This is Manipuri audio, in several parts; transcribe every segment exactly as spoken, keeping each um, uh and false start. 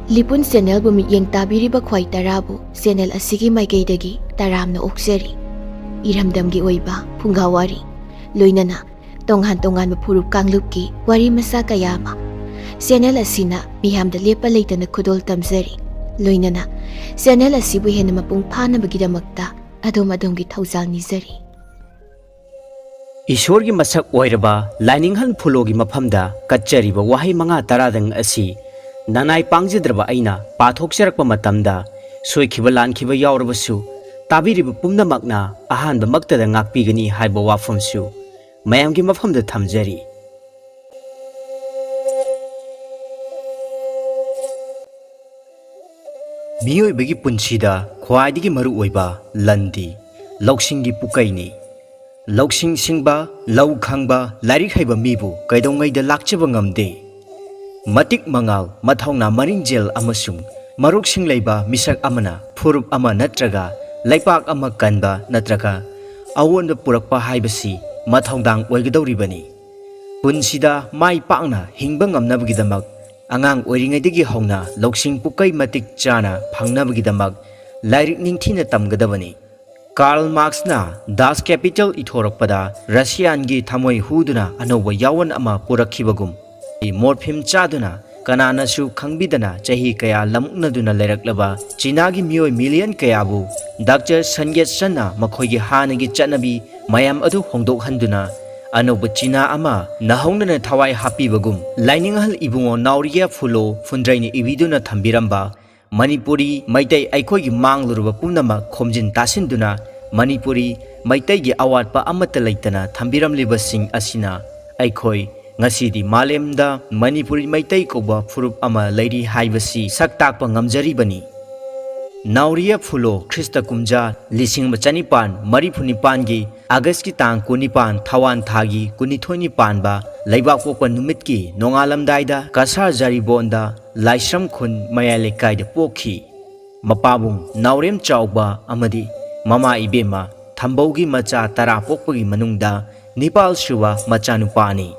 ꯂꯤꯄꯨꯟ ꯆꯦꯅꯦꯜꯕꯨ ꯃꯤꯠꯌꯦꯡ ꯇꯥꯕꯤꯔꯤꯕ ꯈ꯭ꯋꯥꯏ ꯇꯔꯥꯕꯨ ꯆꯦꯅꯦꯜ ꯑꯁꯤꯒꯤ ꯃꯥꯏꯀꯩꯗꯒꯤ ꯇꯔꯥꯝꯅ ꯑꯣꯛꯆꯔꯤ꯫ ꯏꯔꯝꯗꯝꯒꯤ ꯑꯣꯏꯕ ꯐꯨꯡꯒꯥ ꯋꯥꯔꯤ, ꯂꯣꯏꯅꯅ ꯇꯣꯉꯥꯟ ꯇꯣꯉꯥꯟꯕ ꯐꯨꯔꯨꯞ ꯀꯥꯡꯂꯨꯞꯀꯤ ꯋꯥꯔꯤ ꯃꯆꯥ ꯀꯌꯥ ꯑꯃ ꯆꯦꯅꯦꯜ ꯑꯁꯤꯅ ꯃꯤꯌꯥꯝꯗ ꯂꯦꯞꯄ ꯂꯩꯇꯅ ꯈꯨꯗꯣꯜ ꯇꯝꯖꯔꯤ꯫ ꯂꯣꯏꯅꯅ ꯆꯦꯅꯦꯜ ꯑꯁꯤꯕꯨ ꯍꯦꯟꯅ ꯃꯄꯨꯡ ꯐꯥꯅꯕꯒꯤꯗꯃꯛꯇ ꯑꯗꯣꯝ ꯑꯗꯣꯝꯒꯤ ꯊꯧꯖꯥꯜ ꯅꯤꯖꯔꯤ꯫ ꯏꯁꯣꯔꯒꯤ ꯃꯁꯛ ꯑꯣꯏꯔꯕ ꯂꯥꯏꯅꯤꯡꯍꯜ ꯐꯨꯂꯣꯒꯤ ꯃꯐꯝꯗ ꯀꯠꯆꯔꯤꯕ ꯋꯥꯍꯩ ꯃꯉꯥ ꯇꯔꯥꯗꯪ ꯑꯁꯤ ꯅꯅꯥꯏ ꯄꯥꯡꯖꯗ꯭ꯔꯕ ꯑꯩꯅ ꯄꯥꯊꯣꯛꯆꯔꯛꯄ ꯃꯇꯝꯗ, ꯁꯣꯏꯈꯤꯕ ꯂꯥꯟꯈꯤꯕ ꯌꯥꯎꯔꯕꯁꯨ, ꯇꯥꯕꯤꯔꯤꯕ ꯄꯨꯝꯅꯃꯛꯅ ꯑꯍꯥꯟꯕꯃꯛꯇꯗ ꯉꯥꯛꯄꯤꯒꯅꯤ ꯍꯥꯏꯕ ꯋꯥꯐꯝꯁꯨ ꯃꯌꯥꯝꯒꯤ ꯃꯐꯝꯗ ꯊꯝꯖꯔꯤ꯫ ꯃꯤꯑꯣꯏꯕꯒꯤ ꯄꯨꯟꯁꯤꯗ ꯈ꯭ꯋꯥꯏꯗꯒꯤ ꯃꯔꯨꯑꯣꯏꯕ ꯂꯟꯗꯤ ꯂꯧꯁꯤꯡꯒꯤ ꯄꯨꯀꯩꯅꯤ꯫ ꯂꯧꯁꯤꯡ ꯁꯤꯡꯕ, ꯂꯧ ꯈꯪꯕ, ꯂꯥꯏꯔꯤꯛ ꯍꯩꯕ ꯃꯤꯕꯨ ꯀꯩꯗꯧꯉꯩꯗ ꯂꯥꯛꯆꯕ ꯉꯝꯗꯦ꯫ ꯃꯇꯤꯛ ꯃꯉꯥꯜ, ꯃꯊꯧꯅꯥ ꯃꯔꯤꯡꯖꯦꯜ ꯑꯃꯁꯨꯡ ꯃꯔꯨꯛꯁꯤꯡ ꯂꯩꯕ ꯃꯤꯁꯛ ꯑꯃꯅ ꯐꯨꯔꯨꯞ ꯑꯃ ꯅꯠꯇ꯭ꯔꯒ ꯂꯩꯄꯥꯛ ꯑꯃ ꯀꯟꯕ ꯅꯠꯇ꯭ꯔꯒ ꯑꯑꯣꯟꯕ ꯄꯨꯔꯛꯄ ꯍꯥꯏꯕꯁꯤ ꯃꯊꯧꯗꯥꯡ ꯑꯣꯏꯒꯗꯧꯔꯤꯕꯅꯤ꯫ ꯄꯨꯟꯁꯤꯗ ꯃꯥꯏ ꯄꯥꯛꯅ ꯍꯤꯡꯕ ꯉꯝꯅꯕꯒꯤꯗꯃꯛ ꯑꯉꯥꯡ ꯑꯣꯏꯔꯤꯉꯩꯗꯒꯤ ꯍꯧꯅ ꯂꯧꯁꯤꯡ ꯄꯨꯀꯩ ꯃꯇꯤꯛ ꯆꯥꯅ ꯐꯪꯅꯕꯒꯤꯗꯃꯛ ꯂꯥꯏꯔꯤꯛ ꯅꯤꯡꯊꯤꯅ ꯇꯝꯒꯗꯕꯅꯤ꯫ ꯀꯥꯔꯜ ꯃꯥꯔꯛꯁꯅ ꯗꯥꯁ ꯀꯦꯄꯤꯇꯜ ꯏꯊꯣꯔꯛꯄꯗ ꯔꯁꯤꯌꯥꯟꯒꯤ ꯊꯃꯣꯏ ꯍꯨꯗꯨꯅ ꯑꯅꯧꯕ ꯌꯥꯋꯟ ꯑꯃ ꯄꯨꯔꯛꯈꯤꯕꯒꯨꯝ, ꯃꯣꯔꯐꯤꯝ ꯆꯥꯗꯨꯅ ꯀꯅꯥꯅꯁꯨ ꯈꯪꯕꯤꯗꯅ ꯆꯍꯤ ꯀꯌꯥ ꯂꯝꯎꯛꯅꯗꯨꯅ ꯂꯩꯔꯛꯂꯕ ꯆꯤꯅꯥꯒꯤ ꯃꯤꯑꯣꯏ ꯃꯤꯂꯤꯌꯟ ꯀꯌꯥꯕꯨ ꯗꯥꯛꯇꯔ ꯁꯟ ꯌꯠ ꯁꯟꯅ ꯃꯈꯣꯏꯒꯤ ꯍꯥꯟꯅꯒꯤ ꯆꯠꯅꯕꯤ ꯃꯌꯥꯝ ꯑꯗꯨ ꯍꯣꯡꯗꯣꯛꯍꯟꯗꯨꯅ ꯑꯅꯧꯕ ꯆꯤꯅꯥ ꯑꯃ ꯅꯧꯍꯧꯅꯅ ꯊꯋꯥꯏ ꯍꯥꯞꯄꯤꯕꯒꯨꯝ, ꯂꯥꯏꯅꯤꯡ ꯑꯍꯜ ꯏꯕꯨꯡꯉꯣ ꯅꯥꯎꯔꯤꯌꯥ ꯐꯨꯂꯣ ꯐꯨꯟꯗ꯭ꯔꯩꯅ ꯏꯕꯤꯗꯨꯅ ꯊꯝꯕꯤꯔꯝꯕ ꯃꯅꯤꯄꯨꯔꯤ ꯃꯩꯇꯩ ꯑꯩꯈꯣꯏꯒꯤ ꯃꯥꯡꯂꯨꯔꯕ ꯄꯨꯝꯅꯃꯛ ꯈꯣꯝꯖꯤꯟ ꯇꯥꯁꯤꯟꯗꯨꯅ ꯃꯅꯤꯄꯨꯔꯤ ꯃꯩꯇꯩꯒꯤ ꯑꯋꯥꯠꯄ ꯑꯃꯠꯇ ꯂꯩꯇꯅ ꯊꯝꯕꯤꯔꯝꯂꯤꯕꯁꯤꯡ ꯑꯁꯤꯅ ꯑꯩꯈꯣꯏ ꯉꯁꯤꯗꯤ ꯃꯥꯂꯦꯝꯗ ꯃꯅꯤꯄꯨꯔꯤ ꯃꯩꯇꯩ ꯀꯧꯕ ꯐꯨꯔꯨꯞ ꯑꯃ ꯂꯩꯔꯤ ꯍꯥꯏꯕꯁꯤ ꯁꯛ ꯇꯥꯛꯄ ꯉꯝꯖꯔꯤꯕꯅꯤ꯫ ꯅꯥꯎꯔꯤꯌꯥ ꯐꯨꯂꯣ ꯈ꯭ꯔꯤꯁꯇ ꯀꯨꯝꯖꯥ ꯂꯤꯁꯤꯡ ꯑꯃ ꯆꯅꯤꯄꯥꯟ ꯃꯔꯤꯐꯨ ꯅꯤꯄꯥꯟꯒꯤ ꯑꯥꯒꯁꯀꯤ ꯇꯥꯡ ꯀꯨꯟꯅꯤꯄꯥꯟ ꯊꯋꯥꯟ ꯊꯥꯒꯤ ꯀꯨꯟꯅꯤꯊꯣꯏꯅꯤ ꯄꯥꯟꯕ ꯂꯩꯕꯥꯛꯄꯣꯛꯄ ꯅꯨꯃꯤꯠꯀꯤ ꯅꯣꯡꯉꯥꯜꯂꯝꯗꯥꯏꯗ ꯀꯁꯥꯔ ꯖꯥꯔꯤꯕꯣꯟꯗ ꯂꯥꯏꯁ꯭ꯔꯝ ꯈꯨꯟ ꯃꯌꯥꯏ ꯂꯩꯀꯥꯏꯗ ꯄꯣꯛꯈꯤ꯫ ꯃꯄꯥꯕꯨꯡ ꯅꯥꯎꯔꯦꯝ ꯆꯥꯎꯕ ꯑꯃꯗꯤ ꯃꯃꯥ ꯏꯕꯦꯝꯃ ꯊꯝꯕꯧꯒꯤ ꯃꯆꯥ ꯇꯔꯥ ꯄꯣꯛꯄꯒꯤ ꯃꯅꯨꯡꯗ ꯅꯤꯄꯥꯜ ꯁꯨꯕ ꯃꯆꯥꯅꯨꯄꯥꯅꯤ꯫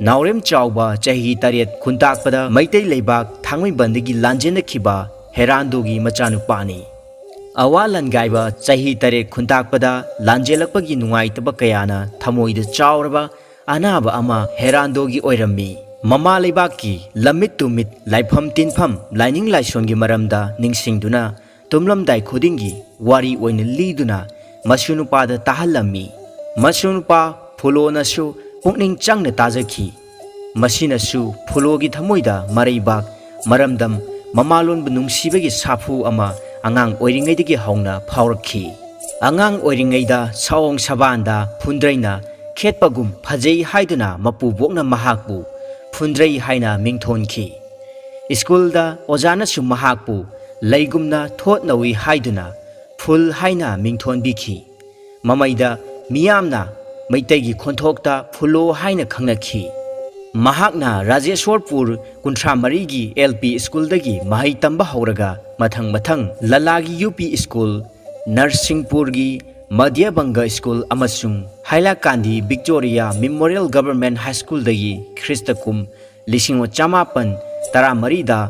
ꯅꯥꯎꯔꯦꯝ ꯆꯥꯎꯕ ꯆꯍꯤ ꯇꯔꯦꯠ ꯈꯨꯟꯇꯥꯛꯄꯗ ꯃꯩꯇꯩ ꯂꯩꯕꯥꯛ ꯊꯥꯡꯃꯩꯕꯟꯗꯒꯤ ꯂꯥꯟꯖꯦꯜꯂꯛꯈꯤꯕ ꯍꯦꯔꯥꯟꯗꯣꯒꯤ ꯃꯆꯥꯅꯨꯄꯥꯅꯤ꯫ ꯑꯋꯥ ꯂꯟꯒꯥꯏꯕ ꯆꯍꯤ ꯇꯔꯦꯠ ꯈꯨꯟꯇꯥꯛꯄꯗ ꯂꯥꯟꯖꯦꯜꯂꯛꯄꯒꯤ ꯅꯨꯡꯉꯥꯏꯇꯕ ꯀꯌꯥꯅ ꯊꯃꯣꯏꯗ ꯆꯥꯎꯔꯕ ꯑꯅꯥꯕ ꯑꯃ ꯍꯦꯔꯥꯟꯗꯣꯒꯤ ꯑꯣꯏꯔꯝꯃꯤ꯫ ꯃꯃꯥ ꯂꯩꯕꯥꯛꯀꯤ ꯂꯝꯃꯤꯠ ꯇꯨꯃꯤꯠ, ꯂꯥꯏꯐꯝ ꯇꯤꯟꯐꯝ, ꯂꯥꯏꯅꯤꯡ ꯂꯥꯏꯁꯣꯟꯒꯤ ꯃꯔꯝꯗ ꯅꯤꯡꯁꯤꯡꯗꯨꯅ ꯇꯨꯝꯂꯝꯗꯥꯏ ꯈꯨꯗꯤꯡꯒꯤ ꯋꯥꯔꯤ ꯑꯣꯏꯅ ꯂꯤꯗꯨꯅ ꯃꯁꯨ ꯅꯨꯄꯥꯗ ꯇꯥꯍꯜꯂꯝꯃꯤ꯫ ꯃꯁꯨ ꯅꯨꯄꯥ ꯐꯨꯂꯣꯅꯁꯨ ꯄꯨꯛꯅꯤꯡ ꯆꯪꯅ ꯇꯥꯖꯈꯤ꯫ ꯃꯁꯤꯅꯁꯨ ꯐꯨꯂꯣꯒꯤ ꯊꯃꯣꯏꯗ ꯃꯔꯩꯕꯥꯛ, ꯃꯔꯝꯗꯝ, ꯃꯃꯥꯂꯣꯟꯕꯨ ꯅꯨꯡꯁꯤꯕꯒꯤ ꯁꯥꯐꯨ ꯑꯃ ꯑꯉꯥꯡ ꯑꯣꯏꯔꯤꯉꯩꯗꯒꯤ ꯍꯧꯅ ꯐꯥꯎꯔꯛꯈꯤ꯫ ꯑꯉꯥꯡ ꯑꯣꯏꯔꯤꯉꯩꯗ ꯁꯑꯣꯡ ꯁꯕꯥꯟꯗ ꯐꯨꯟꯗ꯭ꯔꯩꯅ ꯈꯦꯠꯄꯒꯨꯝ ꯐꯖꯩ ꯍꯥꯏꯗꯨꯅ ꯃꯄꯨꯕꯣꯛꯅ ꯃꯍꯥꯛꯄꯨ ꯐꯨꯟꯗ꯭ꯔꯩ ꯍꯥꯏꯅ ꯃꯤꯡꯊꯣꯟꯈꯤ꯫ ꯁ꯭ꯀꯨꯜꯗ ꯑꯣꯖꯥꯅꯁꯨ ꯃꯍꯥꯛꯄꯨ ꯂꯩꯒꯨꯝꯅ ꯊꯣꯠ ꯅꯧꯏ ꯍꯥꯏꯗꯨꯅ ꯐꯨꯜ ꯍꯥꯏꯅ ꯃꯤꯡꯊꯣꯟꯕꯤꯈꯤ꯫ ꯃꯃꯩꯗ ꯃꯤꯌꯥꯝꯅ ꯃꯩꯇꯩꯒꯤ ꯈꯣꯟꯊꯣꯛꯇ ꯐꯨꯂꯣ ꯍꯥꯏꯅ ꯈꯪꯅꯈꯤ꯫ ꯃꯍꯥꯛꯅ ꯔꯥꯖꯦꯁ꯭ꯋꯔꯄꯨꯔ ꯀꯨꯟꯊ꯭ꯔꯥ ꯃꯔꯤꯒꯤ ꯑꯦꯜ ꯄꯤ ꯁ꯭ꯀꯨꯜꯗꯒꯤ ꯃꯍꯩ ꯇꯝꯕ ꯍꯧꯔꯒ ꯃꯊꯪ ꯃꯊꯪ ꯂꯂꯥꯒꯤ ꯌꯨ ꯄꯤ ꯁ꯭ꯀꯨꯜ, ꯅꯔꯁꯤꯡꯄꯨꯔꯒꯤ ꯃꯙ꯭ꯌ ꯕꯪꯒ ꯁ꯭ꯀꯨꯜ ꯑꯃꯁꯨꯡ ꯍꯥꯏꯂꯥꯀꯥꯟꯗꯤ ꯚꯤꯛꯇꯣꯔꯤꯌꯥ ꯃꯦꯃꯣꯔꯤꯌꯦꯜ ꯒꯚꯔꯟꯃꯦꯟꯠ ꯍꯥꯏ ꯁ꯭ꯀꯨꯜꯗꯒꯤ ꯈ꯭ꯔꯤꯁꯇ ꯀꯨꯝ ꯂꯤꯁꯤꯡ ꯑꯃ ꯆꯃꯥꯄꯟ ꯇꯔꯥꯃꯔꯤꯗ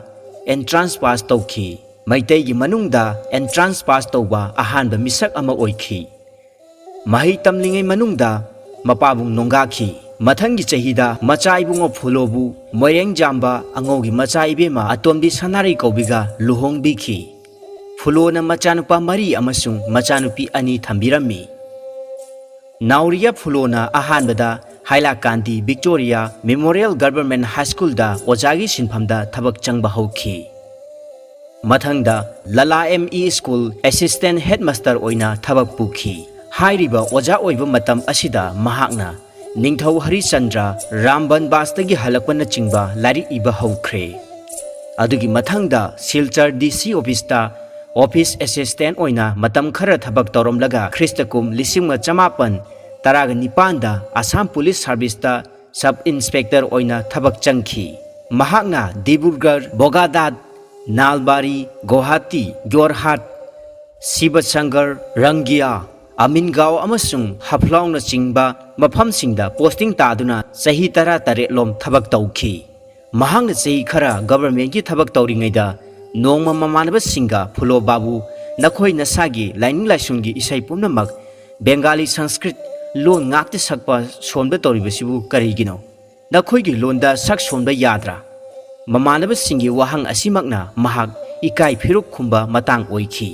ꯑꯦꯟꯇ꯭ꯔꯥꯟꯁ ꯄꯥꯁ ꯇꯧꯈꯤ꯫ ꯃꯩꯇꯩꯒꯤ ꯃꯅꯨꯡꯗ ꯑꯦꯟꯇ꯭ꯔꯥꯟꯁ ꯄꯥꯁ ꯇꯧꯕ ꯑꯍꯥꯟꯕ ꯃꯤꯁꯛ ꯑꯃ ꯑꯣꯏꯈꯤ꯫ ꯃꯍꯩ ꯇꯝꯂꯤꯉꯩ ꯃꯅꯨꯡꯗ ꯃꯄꯥꯕꯨꯡ ꯅꯣꯡꯒꯥꯈꯤ꯫ ꯃꯊꯪꯒꯤ ꯆꯍꯤꯗ ꯃꯆꯥ ꯏꯕꯨꯡꯉꯣ ꯐꯨꯂꯣꯕꯨ ꯃꯣꯏꯔꯦꯡꯖꯥꯝꯕ ꯑꯉꯧꯒꯤ ꯃꯆꯥ ꯏꯕꯦꯝꯃ ꯑꯇꯣꯝꯕꯤ ꯁꯅꯥꯔꯩ ꯀꯧꯕꯤꯒ ꯂꯨꯍꯣꯡꯕꯤꯈꯤ꯫ ꯐꯨꯂꯣꯅ ꯃꯆꯥꯅꯨꯄꯥ ꯃꯔꯤ ꯑꯃꯁꯨꯡ ꯃꯆꯥꯅꯨꯄꯤ ꯑꯅꯤ ꯊꯝꯕꯤꯔꯝꯃꯤ꯫ ꯅꯥꯎꯔꯤꯌꯥ ꯐꯨꯂꯣꯅ ꯑꯍꯥꯟꯕꯗ ꯍꯥꯏꯂꯥꯀꯥꯟꯗꯤ ꯚꯤꯛꯇꯣꯔꯤꯌꯥ ꯃꯦꯃꯣꯔꯤꯌꯦꯜ ꯒꯚꯔꯟꯃꯦꯟꯠ ꯍꯥꯏ ꯁ꯭ꯀꯨꯜꯗ ꯑꯣꯖꯥꯒꯤ ꯁꯤꯟꯐꯝꯗ ꯊꯕꯛ ꯆꯪꯕ ꯍꯧꯈꯤ꯫ ꯃꯊꯪꯗ ꯂꯂꯥ M E school assistant headmaster ꯑꯣꯏꯅ ꯊꯕꯛ ꯄꯨꯈꯤ꯫ ꯍꯥꯏꯔꯤꯕ ꯑꯣꯖꯥ ꯑꯣꯏꯕ ꯃꯇꯝ ꯑꯁꯤꯗ ꯃꯍꯥꯛꯅ ꯅꯤꯡꯊꯧ ꯍꯔꯤꯆꯟꯗ꯭ꯔ, ꯔꯥꯝꯕꯟꯕꯥꯁꯇꯒꯤ ꯍꯜꯂꯛꯄꯅꯆꯤꯡꯕ ꯂꯥꯏꯔꯤꯛ ꯏꯕ ꯍꯧꯈ꯭ꯔꯦ꯫ ꯑꯗꯨꯒꯤ ꯃꯊꯪꯗ ꯁꯤꯜꯆꯔ ꯗꯤ ꯁꯤ ꯑꯣꯐꯤꯁꯇ ꯑꯣꯐꯤꯁ ꯑꯦꯁꯤꯁꯇꯦꯟꯠ ꯑꯣꯏꯅ ꯃꯇꯝ ꯈꯔ ꯊꯕꯛ ꯇꯧꯔꯝꯂꯒ ꯈ꯭ꯔꯤꯁꯇ ꯀꯨꯝ ꯂꯤꯁꯤꯡ ꯑꯃ ꯆꯃꯥꯄꯟ ꯇꯔꯥꯒ ꯅꯤꯄꯥꯟꯗ ꯑꯁꯥꯝ ꯄꯨꯂꯤꯁ ꯁꯥꯔꯚꯤꯁꯇ ꯁꯕ ꯏꯟꯁꯄꯦꯛꯇꯔ ꯑꯣꯏꯅ ꯊꯕꯛ ꯆꯪꯈꯤ꯫ ꯃꯍꯥꯛꯅ ꯗꯤꯕ꯭ꯔꯨꯒꯔ, ꯕꯣꯒꯥꯗꯥꯠ, ꯅꯥꯜꯕꯥꯔꯤ, ꯒꯣꯍꯥꯇꯤ, ꯖꯣꯔꯍꯥꯠ, ꯁꯤꯕꯁꯪꯒꯔ, ꯔꯪꯒꯤꯌꯥ, ꯑꯃꯤꯟꯒꯥꯎ ꯑꯃꯁꯨꯡ ꯍꯐ꯭ꯂꯥꯎꯅꯆꯤꯡꯕ ꯃꯐꯝꯁꯤꯡꯗ ꯄꯣꯁꯇꯤꯡ ꯇꯥꯗꯨꯅ ꯆꯍꯤ ꯇꯔꯥꯇꯔꯦꯠ ꯂꯣꯝ ꯊꯕꯛ ꯇꯧꯈꯤ꯫ ꯃꯍꯥꯛꯅ ꯆꯍꯤ ꯈꯔ ꯒꯚꯔꯟꯃꯦꯟꯠꯀꯤ ꯊꯕꯛ ꯇꯧꯔꯤꯉꯩꯗ ꯅꯣꯡꯃ ꯃꯃꯥꯟꯅꯕꯁꯤꯡꯒ ꯐꯨꯂꯣ ꯕꯥꯕꯨ, "ꯅꯈꯣꯏ ꯅꯁꯥꯒꯤ ꯂꯥꯏꯅꯤꯡ ꯂꯥꯏꯁꯣꯟꯒꯤ ꯏꯁꯩ ꯄꯨꯝꯅꯃꯛ ꯕꯦꯡꯒꯥꯂꯤ ꯁꯪꯁꯀ꯭ꯔꯤꯠ ꯂꯣꯟ ꯉꯥꯛꯇ ꯁꯛꯄ ꯁꯣꯟꯕ ꯇꯧꯔꯤꯕꯁꯤꯕꯨ ꯀꯔꯤꯒꯤꯅꯣ? ꯅꯈꯣꯏꯒꯤ ꯂꯣꯟꯗ ꯁꯛ ꯁꯣꯟꯕ ꯌꯥꯗ꯭ꯔꯥ?" ꯃꯃꯥꯟꯅꯕꯁꯤꯡꯒꯤ ꯋꯥꯍꯪ ꯑꯁꯤꯃꯛꯅ ꯃꯍꯥꯛ ꯏꯀꯥꯏ ꯐꯤꯔꯨꯛ ꯈꯨꯝꯕ ꯃꯇꯥꯡ ꯑꯣꯏꯈꯤ꯫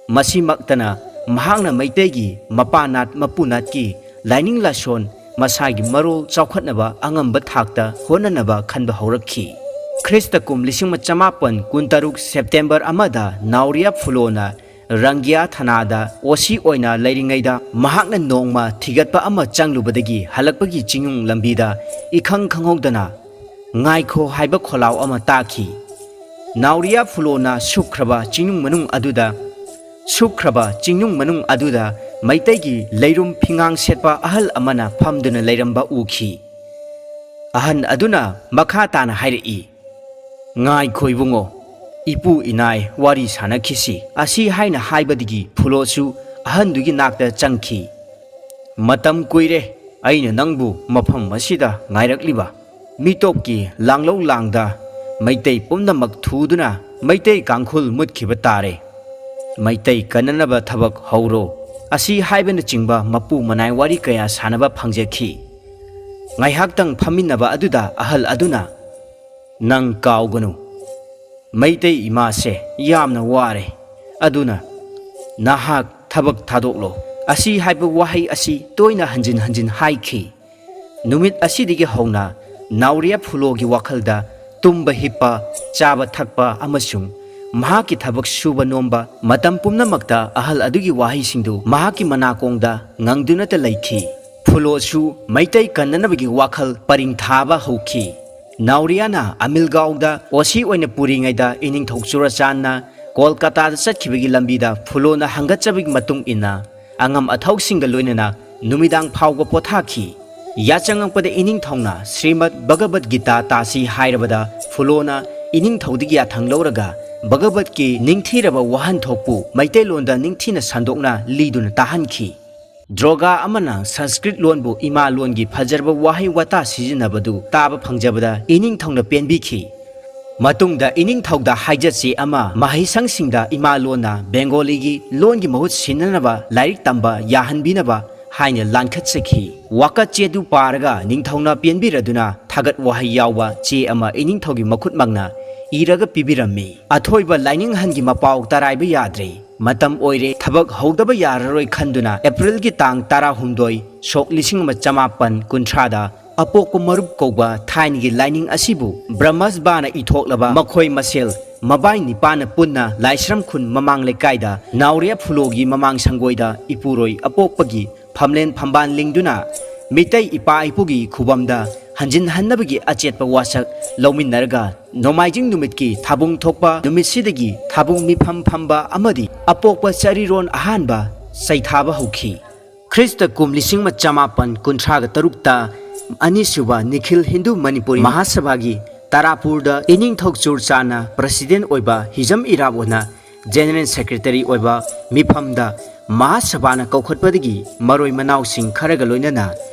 ꯃꯁꯤꯃꯛꯇꯅ ꯃꯍꯥꯛꯅ ꯃꯩꯇꯩꯒꯤ ꯃꯄꯥꯅꯥꯠ ꯃꯄꯨꯅꯥꯠꯀꯤ ꯂꯥꯏꯅꯤꯡ ꯂꯥꯏꯁꯣꯟ ꯃꯁꯥꯒꯤ ꯃꯔꯣꯜ ꯆꯥꯎꯈꯠꯅꯕ ꯑꯉꯝꯕ ꯊꯥꯛꯇ ꯍꯣꯠꯅꯅꯕ ꯈꯟꯕ ꯍꯧꯔꯛꯈꯤ꯫ ꯈ꯭ꯔꯤꯁꯇ ꯀꯨꯝ ꯂꯤꯁꯤꯡ ꯑꯃ ꯆꯃꯥꯄꯟ ꯀꯨꯟꯇꯔꯨꯛ ꯁꯦꯞꯇꯦꯝꯕꯔ ꯑꯃꯗ ꯅꯥꯎꯔꯤꯌꯥ ꯐꯨꯂꯣꯅ ꯔꯪꯒꯤꯌꯥ ꯊꯅꯥꯗ ꯑꯣ ꯁꯤ ꯑꯣꯏꯅ ꯂꯩꯔꯤꯉꯩꯗ ꯃꯍꯥꯛꯅ ꯅꯣꯡꯃ ꯊꯤꯒꯠꯄ ꯑꯃ ꯆꯪꯂꯨꯕꯗꯒꯤ ꯍꯜꯂꯛꯄꯒꯤ ꯆꯤꯡꯅꯨꯡ ꯂꯝꯕꯤꯗ ꯏꯈꯪ ꯈꯪꯍꯧꯗꯅ "ꯉꯥꯏꯈꯣ" ꯍꯥꯏꯕ ꯈꯣꯜꯂꯥꯎ ꯑꯃ ꯇꯥꯈꯤ꯫ ꯅꯥꯎꯔꯤꯌꯥ ꯐꯨꯂꯣꯅ ꯁꯨꯛꯈ꯭ꯔꯕ ꯆꯤꯡꯅꯨꯡ ꯃꯅꯨꯡ ꯑꯗꯨꯗ, ꯁꯨꯛꯈ꯭ꯔꯕ ꯆꯤꯡꯅꯨꯡ ꯃꯅꯨꯡ ꯑꯗꯨꯗ ꯃꯩꯇꯩꯒꯤ ꯂꯩꯔꯨꯝ ꯐꯤꯉꯥꯡ ꯁꯦꯠꯄ ꯑꯍꯜ ꯑꯃꯅ ꯐꯝꯗꯨꯅ ꯂꯩꯔꯝꯕ ꯎꯈꯤ꯫ ꯑꯍꯟ ꯑꯗꯨꯅ ꯃꯈꯥ ꯇꯥꯅ ꯍꯥꯏꯔꯛꯏ, "ꯉꯥꯏꯈꯣ ꯏꯕꯨꯡꯉꯣ, ꯏꯄꯨ ꯏꯅꯥꯏ ꯋꯥꯔꯤ ꯁꯥꯟꯅꯈꯤꯁꯤ" ꯑꯁꯤ ꯍꯥꯏꯅ ꯍꯥꯏꯕꯗꯒꯤ ꯐꯨꯂꯣꯁꯨ ꯑꯍꯟꯗꯨꯒꯤ ꯅꯥꯛꯇ ꯆꯪꯈꯤ꯫ "ꯃꯇꯝ ꯀꯨꯏꯔꯦ ꯑꯩꯅ ꯅꯪꯕꯨ ꯃꯐꯝ ꯑꯁꯤꯗ ꯉꯥꯏꯔꯛꯂꯤꯕ꯫ ꯃꯤꯇꯣꯞꯀꯤ ꯂꯥꯡꯂꯧ ꯂꯥꯡꯗ ꯃꯩꯇꯩ ꯄꯨꯝꯅꯃꯛ ꯊꯨꯗꯨꯅ ꯃꯩꯇꯩ ꯀꯥꯡꯈꯨꯜ ꯃꯨꯠꯈꯤꯕ ꯇꯥꯔꯦ꯫ ꯃꯩꯇꯩ ꯀꯟꯅꯅꯕ ꯊꯕꯛ ꯍꯧꯔꯣ" ꯑꯁꯤ ꯍꯥꯏꯕꯅꯆꯤꯡꯕ ꯃꯄꯨ ꯃꯅꯥꯏ ꯋꯥꯔꯤ ꯀꯌꯥ ꯁꯥꯟꯅꯕ ꯐꯪꯖꯈꯤ꯫ ꯉꯥꯏꯍꯥꯛꯇꯪ ꯐꯝꯃꯤꯟꯅꯕ ꯑꯗꯨꯗ ꯑꯍꯜ ꯑꯗꯨꯅ, "ꯅꯪ ꯀꯥꯎꯒꯅꯨ, ꯃꯩꯇꯩ ꯏꯃꯥꯁꯦ ꯌꯥꯝꯅ ꯋꯥꯔꯦ, ꯑꯗꯨꯅ ꯅꯍꯥꯛ ꯊꯕꯛ ꯊꯥꯗꯣꯛꯂꯣ" ꯑꯁꯤ ꯍꯥꯏꯕ ꯋꯥꯍꯩ ꯑꯁꯤ ꯇꯣꯏꯅ ꯍꯟꯖꯤꯟ ꯍꯟꯖꯤꯟ ꯍꯥꯏꯈꯤ꯫ ꯅꯨꯃꯤꯠ ꯑꯁꯤꯗꯒꯤ ꯍꯧꯅ ꯅꯥꯎꯔꯤꯌꯥ ꯐꯨꯂꯣꯒꯤ ꯋꯥꯈꯜꯗ ꯇꯨꯝꯕ ꯍꯤꯞꯄ, ꯆꯥꯕ ꯊꯛꯄ ꯑꯃꯁꯨꯡ ꯃꯍꯥꯛꯀꯤ ꯊꯕꯛ ꯁꯨꯕ ꯅꯣꯝꯕ ꯃꯇꯝ ꯄꯨꯝꯅꯃꯛꯇ ꯑꯍꯜ ꯑꯗꯨꯒꯤ ꯋꯥꯍꯩꯁꯤꯡꯗꯨ ꯃꯍꯥꯛꯀꯤ ꯃꯅꯥꯀꯣꯡꯗ ꯉꯪꯗꯨꯅꯇ ꯂꯩꯈꯤ꯫ ꯐꯨꯂꯣꯁꯨ ꯃꯩꯇꯩ ꯀꯟꯅꯅꯕꯒꯤ ꯋꯥꯈꯜ ꯄꯔꯤꯡ ꯊꯥꯕ ꯍꯧꯈꯤ꯫ ꯅꯥꯎꯔꯤꯌꯥꯅ ꯑꯃꯤꯜꯒꯥꯎꯗ ꯑꯣ ꯁꯤ ꯑꯣꯏꯅ ꯄꯨꯔꯤꯉꯩꯗ ꯏꯅꯤꯡꯊꯧ ꯆꯨꯔꯆꯥꯟꯅ ꯀꯣꯜꯀꯥꯇꯥꯗ ꯆꯠꯈꯤꯕꯒꯤ ꯂꯝꯕꯤꯗ ꯐꯨꯂꯣꯅ ꯍꯪꯒꯠꯆꯕꯒꯤ ꯃꯇꯨꯡ ꯏꯟꯅ ꯑꯉꯝ ꯑꯊꯧꯁꯤꯡꯒ ꯂꯣꯏꯅꯅ ꯅꯨꯃꯤꯗꯥꯡ ꯐꯥꯎꯕ ꯄꯣꯊꯥꯈꯤ꯫ ꯌꯥꯆꯪꯉꯛꯄꯗ ꯏꯅꯤꯡꯊꯧꯅ ꯁ꯭ꯔꯤꯃꯗ ꯚꯒꯕꯗ ꯒꯤꯇꯥ ꯇꯥꯁꯤ ꯍꯥꯏꯔꯕꯗ ꯐꯨꯂꯣꯅ ꯏꯅꯤꯡꯊꯧꯗꯒꯤ ꯌꯥꯊꯪ ꯂꯧꯔꯒ ꯚꯒꯕꯠꯀꯤ ꯅꯤꯡꯊꯤꯔꯕ ꯋꯥꯍꯟꯊꯣꯛꯄꯨ ꯃꯩꯇꯩꯂꯣꯟꯗ ꯅꯤꯡꯊꯤꯅ ꯁꯟꯗꯣꯛꯅ ꯂꯤꯗꯨꯅ ꯇꯥꯍꯟꯈꯤ꯫ ꯗ꯭ꯔꯣꯒꯥ ꯑꯃꯅ ꯁꯪꯁꯀ꯭ꯔꯤꯠ ꯂꯣꯟꯕꯨ ꯏꯃꯥ ꯂꯣꯟꯒꯤ ꯐꯖꯔꯕ ꯋꯥꯍꯩ ꯋꯥꯇꯥ ꯁꯤꯖꯤꯟꯅꯕꯗꯨ ꯇꯥꯕ ꯐꯪꯖꯕꯗ ꯏꯅꯤꯡꯊꯧꯅ ꯄꯦꯟꯕꯤꯈꯤ꯫ ꯃꯇꯨꯡꯗ ꯏꯅꯤꯡꯊꯧꯗ ꯍꯥꯏꯖꯠꯁꯤ ꯑꯃ ꯃꯍꯩꯁꯪꯁꯤꯡꯗ ꯏꯃꯥ ꯂꯣꯟꯅ ꯕꯦꯡꯒꯣꯂꯤꯒꯤ ꯂꯣꯟꯒꯤ ꯃꯍꯨꯠ ꯁꯤꯟꯅꯅꯕ ꯂꯥꯏꯔꯤꯛ ꯇꯝꯕ ꯌꯥꯍꯟꯕꯤꯅꯕ ꯍꯥꯏꯅ ꯂꯥꯟꯈꯠꯆꯈꯤ꯫ ꯋꯥꯀꯠ ꯆꯦꯗꯨ ꯄꯥꯔꯒ ꯅꯤꯡꯊꯧꯅ ꯄꯦꯟꯕꯤꯔꯗꯨꯅ ꯊꯥꯒꯠ ꯋꯥꯍꯩ ꯌꯥꯎꯕ ꯆꯦ ꯑꯃ ꯏꯅꯤꯡꯊꯧꯒꯤ ꯃꯈꯨꯠꯃꯛꯅ ꯏꯔꯒ ꯄꯤꯕꯤꯔꯝꯃꯤ꯫ ꯑꯊꯣꯏꯕ ꯂꯥꯏꯅꯤꯡꯍꯟꯒꯤ ꯃꯄꯥꯎ ꯇꯔꯥꯏꯕ ꯌꯥꯗ꯭ꯔꯦ꯫ ꯃꯇꯝ ꯑꯣꯏꯔꯦ, ꯊꯕꯛ ꯍꯧꯗꯕ ꯌꯥꯔꯔꯣꯏ ꯈꯟꯗꯨꯅ ꯑꯦꯄ꯭ꯔꯤꯜꯒꯤ ꯇꯥꯡ ꯇꯔꯥꯍꯨꯝꯗꯣꯏ, ꯁꯣꯛ ꯂꯤꯁꯤꯡ ꯑꯃ ꯆꯃꯥꯄꯟ ꯀꯨꯟꯊ꯭ꯔꯥꯗ ꯑꯄꯣꯛꯄ ꯃꯔꯨꯞ ꯀꯧꯕ ꯊꯥꯏꯅꯒꯤ ꯂꯥꯏꯅꯤꯡ ꯑꯁꯤꯕꯨ ꯕ꯭ꯔꯍꯃꯁꯕꯥꯅ ꯏꯊꯣꯛꯂꯕ ꯃꯈꯣꯏ ꯃꯁꯦꯜ ꯃꯕꯥꯏ ꯅꯤꯄꯥꯟꯅ ꯄꯨꯟꯅ ꯂꯥꯏꯁ꯭ꯔꯝ ꯈꯨꯟ ꯃꯃꯥꯡ ꯂꯩꯀꯥꯏꯗ ꯅꯥꯎꯔꯤꯌꯥ ꯐꯨꯂꯣꯒꯤ ꯃꯃꯥꯡ ꯁꯪꯒꯣꯏꯗ ꯏꯄꯨꯔꯣꯏ ꯑꯄꯣꯛꯄꯒꯤ ꯐꯝꯂꯦꯟ ꯐꯝꯕꯥꯟ ꯂꯤꯡꯗꯨꯅ ꯃꯤꯇꯩ ꯏꯄꯥ ꯏꯄꯨꯒꯤ ꯈꯨꯕꯝꯗ ꯍꯟꯖꯤꯟꯍꯟꯅꯕꯒꯤ ꯑꯆꯦꯠꯄ ꯋꯥꯁꯛ ꯂꯧꯃꯤꯟꯅꯔꯒ ꯅꯣꯡꯃꯥꯏꯖꯤꯡ ꯅꯨꯃꯤꯠꯀꯤ ꯊꯥꯕꯨꯡ ꯊꯣꯛꯄ ꯅꯨꯃꯤꯠꯁꯤꯗꯒꯤ ꯊꯥꯕꯨꯡ ꯃꯤꯐꯝ ꯐꯝꯕ ꯑꯃꯗꯤ ꯑꯄꯣꯛꯄ ꯆꯔꯤꯔꯣꯟ ꯑꯍꯥꯟꯕ ꯆꯩꯊꯥꯕ ꯍꯧꯈꯤ꯫ ꯈ꯭ꯔꯤꯁꯇ ꯀꯨꯝ ꯂꯤꯁꯤꯡ ꯑꯃ ꯆꯃꯥꯄꯟ ꯀꯨꯟꯊ꯭ꯔꯥꯒ ꯇꯔꯨꯛꯇ ꯑꯅꯤꯁꯨꯕ ꯅꯤꯈꯤꯜ ꯍꯤꯟꯗꯨ ꯃꯅꯤꯄꯨꯔꯤ ꯃꯍꯥꯁꯚꯥꯒꯤ ꯇꯔꯥꯄꯨꯔꯗ ꯏꯅꯤꯡꯊꯧ ꯆꯨꯔꯆꯥꯟꯅ ꯄ꯭ꯔꯁꯤꯗꯦꯟ ꯑꯣꯏꯕ, ꯍꯤꯖꯝ ꯏꯔꯥꯕꯣꯠꯅ ꯖꯦꯅꯔꯦꯜ ꯁꯦꯀ꯭ꯔꯦꯇꯔꯤ ꯑꯣꯏꯕ ꯃꯤꯐꯝꯗ ꯃꯍꯥꯁꯚꯥꯅ ꯀꯧꯈꯠꯄꯗꯒꯤ ꯃꯔꯣꯏ ꯃꯅꯥꯎꯁꯤꯡ ꯈꯔꯒ ꯂꯣꯏꯅꯅ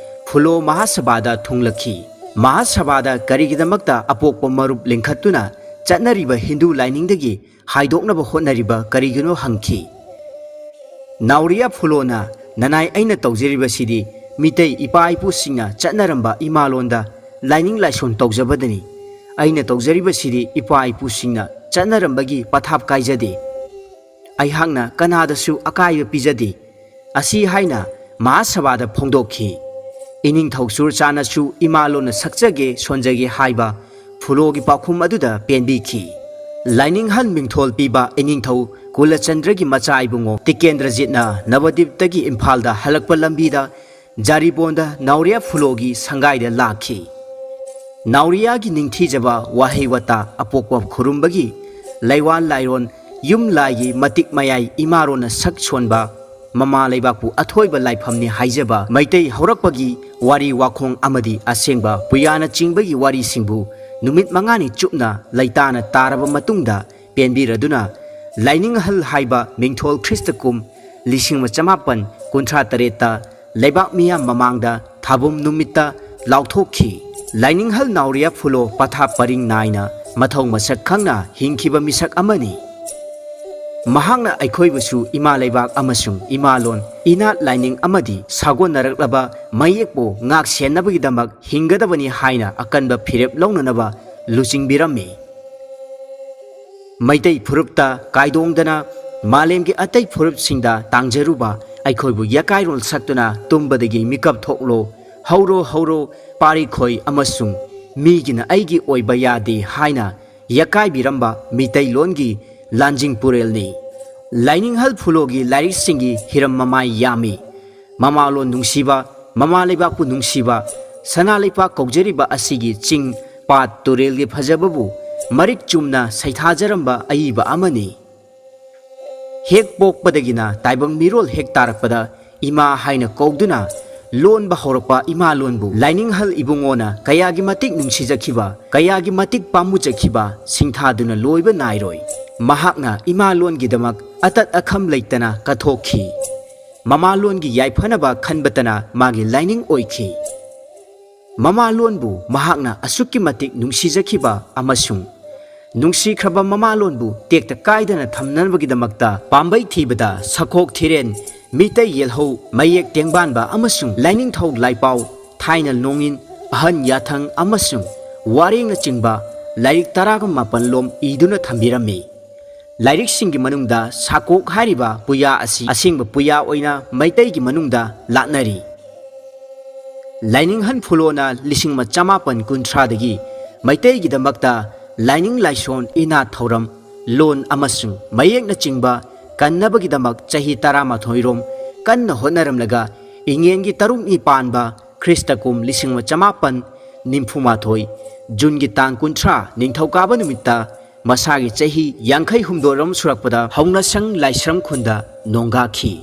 ꯐꯨꯂꯣ ꯃꯍꯥꯁꯚꯥꯗ ꯊꯨꯡꯂꯛꯈꯤ꯫ ꯃꯍꯥꯁꯚꯥꯗ ꯀꯔꯤꯒꯤꯗꯃꯛꯇ ꯑꯄꯣꯛꯄ ꯃꯔꯨꯞ ꯂꯤꯡꯈꯠꯇꯨꯅ ꯆꯠꯅꯔꯤꯕ ꯍꯤꯟꯗꯨ ꯂꯥꯏꯅꯤꯡꯗꯒꯤ ꯍꯥꯏꯗꯣꯛꯅꯕ ꯍꯣꯠꯅꯔꯤꯕ ꯀꯔꯤꯒꯤꯅꯣ ꯍꯪꯈꯤ꯫ ꯅꯥꯎꯔꯤꯌꯥ ꯐꯨꯂꯣꯅ, "ꯅꯅꯥꯏ, ꯑꯩꯅ ꯇꯧꯖꯔꯤꯕꯁꯤꯗꯤ ꯃꯤꯇꯩ ꯏꯄꯥ ꯏꯄꯨꯁꯤꯡꯅ ꯆꯠꯅꯔꯝꯕ ꯏꯃꯥꯂꯣꯟꯗ ꯂꯥꯏꯅꯤꯡ ꯂꯥꯏꯁꯣꯟ ꯇꯧꯖꯕꯗꯅꯤ꯫ ꯑꯩꯅ ꯇꯧꯖꯔꯤꯕꯁꯤꯗꯤ ꯏꯄꯥ ꯏꯄꯨꯁꯤꯡꯅ ꯆꯠꯅꯔꯝꯕꯒꯤ ꯄꯊꯥꯞ ꯀꯥꯏꯖꯗꯦ꯫ ꯑꯩꯍꯥꯛꯅ ꯀꯅꯥꯗꯁꯨ ꯑꯀꯥꯏꯕ ꯄꯤꯖꯗꯦ꯫ ꯑꯁꯤ ꯍꯥꯏꯅ ꯃꯍꯥꯁꯚꯥꯗ ꯐꯣꯡꯗꯣꯛꯈꯤ꯫ ꯏꯅꯤꯡꯊꯧ ꯆꯨꯔꯆꯥꯟꯅꯁꯨ ꯏꯃꯥꯂꯣꯟꯅ ꯁꯛꯆꯒꯦ ꯁꯣꯟꯖꯒꯦ ꯍꯥꯏꯕ ꯐꯨꯂꯣꯒꯤ ꯄꯥꯎꯈꯨꯝ ꯑꯗꯨꯗ ꯄꯦꯟꯕꯤꯈꯤ꯫ ꯂꯥꯏꯅꯤꯡꯍꯟ ꯃꯤꯡꯊꯣꯜ ꯄꯤꯕ ꯏꯅꯤꯡꯊꯧ ꯀꯨꯂꯆꯟꯗ꯭ꯔꯒꯤ ꯃꯆꯥ ꯏꯕꯨꯡꯉꯣ ꯇꯤꯀꯦꯟꯗ꯭ꯔꯖꯤꯠꯅ ꯅꯕꯗꯤꯞꯇꯒꯤ ꯏꯝꯐꯥꯜꯗ ꯍꯜꯂꯛꯄ ꯂꯝꯕꯤꯗ ꯖꯥꯔꯤꯕꯣꯟꯗ ꯅꯥꯎꯔꯤꯌꯥ ꯐꯨꯂꯣꯒꯤ ꯁꯪꯒꯥꯏꯗ ꯂꯥꯛꯈꯤ꯫ ꯅꯥꯎꯔꯤꯌꯥꯒꯤ ꯅꯤꯡꯊꯤꯖꯕ ꯋꯥꯍꯩ ꯋꯥꯇꯥ, ꯑꯄꯣꯛꯄ ꯈꯨꯔꯨꯝꯕꯒꯤ ꯂꯩꯋꯥꯜ ꯂꯥꯏꯔꯣꯟ, ꯌꯨꯝ ꯂꯥꯏꯒꯤ ꯃꯇꯤꯛ ꯃꯌꯥꯏ, ꯏꯃꯥꯔꯣꯟꯅ ꯁꯛ ꯁꯣꯟꯕ, ꯃꯃꯥ ꯂꯩꯕꯥꯛꯄꯨ ꯑꯊꯣꯏꯕ ꯂꯥꯏꯐꯝꯅꯤ ꯍꯥꯏꯖꯕ, ꯃꯩꯇꯩ ꯍꯧꯔꯛꯄꯒꯤ ꯋꯥꯔꯤ ꯋꯥꯈꯣꯡ ꯑꯃꯗꯤ ꯑꯁꯦꯡꯕ ꯄꯨꯌꯥꯅꯆꯤꯡꯕꯒꯤ ꯋꯥꯔꯤꯁꯤꯡꯕꯨ ꯅꯨꯃꯤꯠ ꯃꯉꯥꯅꯤ ꯆꯨꯞꯅ ꯂꯩꯇꯥꯅ ꯇꯥꯔꯕ ꯃꯇꯨꯡꯗ, ꯄꯦꯟꯕꯤꯔꯗꯨꯅ ꯂꯥꯏꯅꯤꯡ ꯑꯍꯜ ꯍꯥꯏꯕ ꯃꯤꯡꯊꯣꯜ ꯈ꯭ꯔꯤꯁꯇ ꯀꯨꯝ ꯂꯤꯁꯤꯡ ꯑꯃ ꯆꯃꯥꯄꯟ ꯀꯨꯟꯊ꯭ꯔꯥ ꯇꯔꯦꯠꯇ ꯂꯩꯕꯥꯛ ꯃꯤꯌꯥꯝ ꯃꯃꯥꯡꯗ ꯊꯥꯕꯨꯝ ꯅꯨꯃꯤꯠꯇ ꯂꯥꯎꯊꯣꯛꯈꯤ꯫ ꯂꯥꯏꯅꯤꯡꯍꯜ ꯅꯥꯎꯔꯤꯌꯥ ꯐꯨꯂꯣ ꯄꯊꯥꯞ ꯄꯔꯤꯡ ꯅꯥꯏꯅ ꯃꯊꯧ ꯃꯁꯛ ꯈꯪꯅ ꯍꯤꯡꯈꯤꯕ ꯃꯤꯁꯛ ꯑꯃꯅꯤ꯫ ꯃꯍꯥꯛꯅ ꯑꯩꯈꯣꯏꯕꯨꯁꯨ ꯏꯃꯥ ꯂꯩꯕꯥꯛ ꯑꯃꯁꯨꯡ ꯏꯃꯥꯂꯣꯟ, ꯏꯅꯥꯠ ꯂꯥꯏꯅꯤꯡ ꯑꯃꯗꯤ ꯁꯥꯒꯣꯟꯅꯔꯛꯂꯕ ꯃꯌꯦꯛꯄꯨ ꯉꯥꯛ ꯁꯦꯟꯅꯕꯒꯤꯗꯃꯛ ꯍꯤꯡꯒꯗꯕꯅꯤ ꯍꯥꯏꯅ ꯑꯀꯟꯕ ꯐꯤꯔꯦꯞ ꯂꯧꯅꯅꯕ ꯂꯨꯆꯤꯡꯕꯤꯔꯝꯃꯤ꯫ ꯃꯩꯇꯩ ꯐꯨꯔꯨꯞꯇ ꯀꯥꯏꯗꯣꯡꯗꯅ ꯃꯥꯂꯦꯝꯒꯤ ꯑꯇꯩ ꯐꯨꯔꯨꯞꯁꯤꯡꯗ ꯇꯥꯡꯖꯔꯨꯕ ꯑꯩꯈꯣꯏꯕꯨ ꯌꯥꯀꯥꯏꯔꯣꯜ ꯁꯛꯇꯨꯅ ꯇꯨꯝꯕꯗꯒꯤ ꯃꯤꯀꯞ ꯊꯣꯛꯂꯣ, ꯍꯧꯔꯣ ꯍꯧꯔꯣ ꯄꯥꯔꯤꯈꯣꯏ ꯑꯃꯁꯨꯡ ꯃꯤꯒꯤꯅ ꯑꯩꯒꯤ ꯑꯣꯏꯕ ꯌꯥꯗꯦ ꯍꯥꯏꯅ ꯌꯥꯀꯥꯏꯕꯤꯔꯝꯕ ꯃꯤꯇꯩꯂꯣꯟꯒꯤ ꯂꯥꯟꯖꯤꯡ ꯄꯨꯔꯦꯜꯅꯤ꯫ ꯂꯥꯏꯅꯤꯡꯍꯜ ꯐꯨꯂꯣꯒꯤ ꯂꯥꯏꯔꯤꯛꯁꯤꯡꯒꯤ ꯍꯤꯔꯝ ꯃꯃꯥꯏ ꯌꯥꯝꯃꯤ꯫ ꯃꯃꯥꯂꯣꯟ ꯅꯨꯡꯁꯤꯕ, ꯃꯃꯥ ꯂꯩꯕꯥꯛꯄꯨ ꯅꯨꯡꯁꯤꯕ, ꯁꯅꯥ ꯂꯩꯄꯥꯛ ꯀꯧꯖꯔꯤꯕ ꯑꯁꯤꯒꯤ ꯆꯤꯡ, ꯄꯥꯠ, ꯇꯨꯔꯦꯜꯒꯤ ꯐꯖꯕꯕꯨ ꯃꯔꯤꯛ ꯆꯨꯝꯅ ꯁꯩꯊꯥꯖꯔꯝꯕ ꯑꯏꯕ ꯑꯃꯅꯤ꯫ ꯍꯦꯛ ꯄꯣꯛꯄꯗꯒꯤꯅ ꯇꯥꯏꯕꯪ ꯃꯤꯔꯣꯜ ꯍꯦꯛ ꯇꯥꯔꯛꯄꯗ ꯏꯃꯥ ꯍꯥꯏꯅ ꯀꯧꯗꯨꯅ ꯂꯣꯟꯕ ꯍꯧꯔꯛꯄ ꯏꯃꯥ ꯂꯣꯟꯕꯨ ꯂꯥꯏꯅꯤꯡꯍꯜ ꯏꯕꯨꯡꯉꯣꯅ ꯀꯌꯥꯒꯤ ꯃꯇꯤꯛ ꯅꯨꯡꯁꯤꯖꯈꯤꯕ, ꯀꯌꯥꯒꯤ ꯃꯇꯤꯛ ꯄꯥꯝꯃꯨꯖꯈꯤꯕ ꯁꯤꯡꯊꯥꯗꯨꯅ ꯂꯣꯏꯕ ꯅꯥꯏꯔꯣꯏ꯫ ꯃꯍꯥꯛꯅ ꯏꯃꯥ ꯂꯣꯟꯒꯤꯗꯃꯛ ꯑꯇꯠ ꯑꯈꯝ ꯂꯩꯇꯅ ꯀꯠꯊꯣꯛꯈꯤ꯫ ꯃꯃꯥ ꯂꯣꯟꯒꯤ ꯌꯥꯏꯐꯅꯕ ꯈꯟꯕꯇꯅ ꯃꯥꯒꯤ ꯂꯥꯏꯅꯤꯡ ꯑꯣꯏꯈꯤ꯫ ꯃꯃꯥ ꯂꯣꯟꯕꯨ ꯃꯍꯥꯛꯅ ꯑꯁꯨꯛꯀꯤ ꯃꯇꯤꯛ ꯅꯨꯡꯁꯤꯖꯈꯤꯕ ꯑꯃꯁꯨꯡ ꯅꯨꯡꯁꯤꯈ꯭ꯔꯕ ꯃꯃꯥ ꯂꯣꯟꯕꯨ ꯇꯦꯛꯇ ꯀꯥꯏꯗꯅ ꯊꯝꯅꯕꯒꯤꯗꯃꯛꯇ ꯄꯥꯝꯕꯩ ꯊꯤꯕꯗ ꯁꯈꯣꯛ ꯊꯤꯔꯦꯟ, ꯃꯤꯇꯩ ꯌꯦꯜꯍꯧ, ꯃꯌꯦꯛ ꯇꯦꯡꯕꯥꯟꯕ ꯑꯃꯁꯨꯡ ꯂꯥꯏꯅꯤꯡꯊꯧ ꯂꯥꯏꯄꯥꯎ, ꯊꯥꯏꯅ ꯅꯣꯡꯏꯟ, ꯑꯍꯟ ꯌꯥꯊꯪ ꯑꯃꯁꯨꯡ ꯋꯥꯔꯦꯡꯅꯆꯤꯡꯕ ꯂꯥꯏꯔꯤꯛ ꯇꯔꯥꯒ ꯃꯥꯄꯟ ꯂꯣꯝ ꯏꯗꯨꯅ ꯊꯝꯕꯤꯔꯝꯃꯤ꯫ ꯂꯥꯏꯔꯤꯛꯁꯤꯡꯒꯤ ꯃꯅꯨꯡꯗ ꯁꯥꯀꯣꯛ ꯍꯥꯏꯔꯤꯕ ꯄꯨꯌꯥ ꯑꯁꯤ ꯑꯁꯦꯡꯕ ꯄꯨꯌꯥ ꯑꯣꯏꯅ ꯃꯩꯇꯩꯒꯤ ꯃꯅꯨꯡꯗ ꯂꯥꯠꯅꯔꯤ꯫ ꯂꯥꯏꯅꯤꯡꯍꯟ ꯐꯨꯂꯣꯅ ꯂꯤꯁꯤꯡ ꯑꯃ ꯆꯃꯥꯄꯟ ꯀꯨꯟꯊ꯭ꯔꯥꯗꯒꯤ ꯃꯩꯇꯩꯒꯤꯗꯃꯛꯇ ꯂꯥꯏꯅꯤꯡ ꯂꯥꯏꯁꯣꯟ, ꯏꯅꯥꯠ ꯊꯧꯔꯝ, ꯂꯣꯟ ꯑꯃꯁꯨꯡ ꯃꯌꯦꯛꯅꯆꯤꯡꯕ ꯀꯟꯅꯕꯒꯤꯗꯃꯛ ꯆꯍꯤ ꯇꯔꯥꯃꯥꯊꯣꯏ ꯔꯣꯝ ꯀꯟꯅ ꯍꯣꯠꯅꯔꯝꯂꯒ ꯏꯉꯦꯟꯒꯤ ꯇꯔꯨꯛꯅꯤ ꯄꯥꯟꯕ ꯈ꯭ꯔꯤꯁꯇ ꯀꯨꯝ ꯂꯤꯁꯤꯡ ꯑꯃ ꯆꯃꯥꯄꯟ ꯅꯤꯐꯨ ꯃꯥꯊꯣꯏ ꯖꯨꯟꯒꯤ ꯇꯥꯡ ꯀꯨꯟꯊ꯭ꯔꯥ ꯅꯤꯡꯊꯧꯀꯥꯕ ꯅꯨꯃꯤꯠꯇ ꯃꯁꯥꯒꯤ ꯆꯍꯤ ꯌꯥꯡꯈꯩ ꯍꯨꯝꯗꯣꯏ ꯔꯣꯝ ꯁꯨꯔꯛꯄꯗ ꯍꯧꯅꯁꯪ ꯂꯥꯏꯁ꯭ꯔꯝ ꯈꯨꯟꯗ ꯅꯣꯡꯒꯥꯈꯤ꯫